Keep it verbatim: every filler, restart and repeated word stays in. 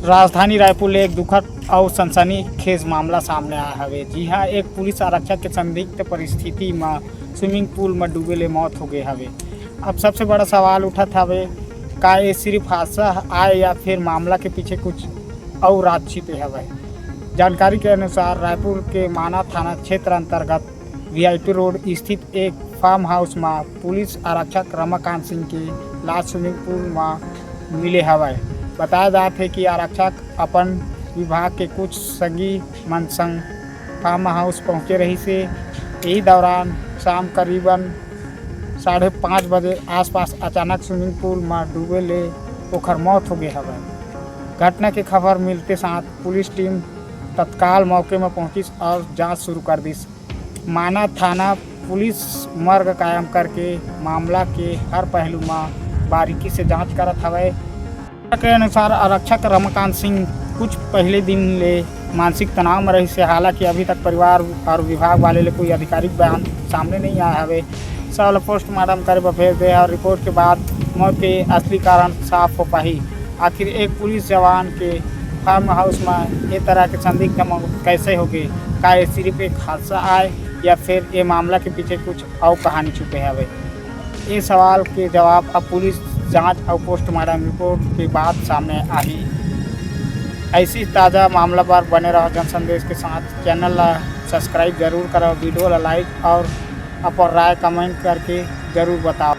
राजधानी रायपुर ले एक दुखद अउ सनसनीखेज मामला सामने आए हवे। जी हां, एक पुलिस आरक्षक के संदिग्ध परिस्थिति म स्विमिंग पूल म डूबे ले मौत हो गए हवे। अब सबसे बड़ा सवाल उठत हवे, का ये सिर्फ हादसा आए या फिर मामला के पीछे कुछ अउ राज छिपे हवे? जानकारी के अनुसार, रायपुर के माना थाना क्षेत्र अंतर्गत वीआईपी रोड स्थित एक फार्म हाउस म पुलिस आरक्षक रमाकांत सिंह के लाश स्विमिंग पूल म मिले हवय। बताया जात हे कि आरक्षक अपन विभाग के कुछ संगी मन संग फार्म हाउस पहुंचे रहिस हे। यही दौरान शाम करीबन साढ़े पाँच बजे आसपास अचानक स्विमिंग पूल म डूबे ले ओखर मौत हो गे हवय। घटना के खबर मिलते साथ पुलिस टीम तत्काल मौके म पहुंचिस और जांच शुरू कर दिस। माना थाना पुलिस मर्ग कायम करके मामला के हर पहलू म बारीकी से जांच करत हवय। के अनुसार, आरक्षक रमाकांत सिंह कुछ पहले दिन ले मानसिक तनाव में रहिस हे। हालांकि अभी तक परिवार और विभाग वाले ले कोई आधिकारिक बयान सामने नहीं आया हवे। शव ल पोस्टमार्टम करे बर भेज दे और रिपोर्ट के बाद मौत के असली कारण साफ हो पाही। आखिर एक पुलिस जवान के फार्म हाउस में ये तरह के संदिग्ध मौत कैसे होगे? का ये सिर्फ एक हादसा आए या फिर ये मामला के पीछे कुछ अउ कहानी छुपे हवे? ये सवाल के जवाब अब पुलिस जांच अउ पोस्टमार्टम रिपोर्ट के बाद सामने आही। ऐसी ताज़ा मामला पर बने रहो जन संदेश के साथ। चैनल ला सब्सक्राइब जरूर करो, वीडियो ला लाइक और अपन राय कमेंट करके जरूर बताओ।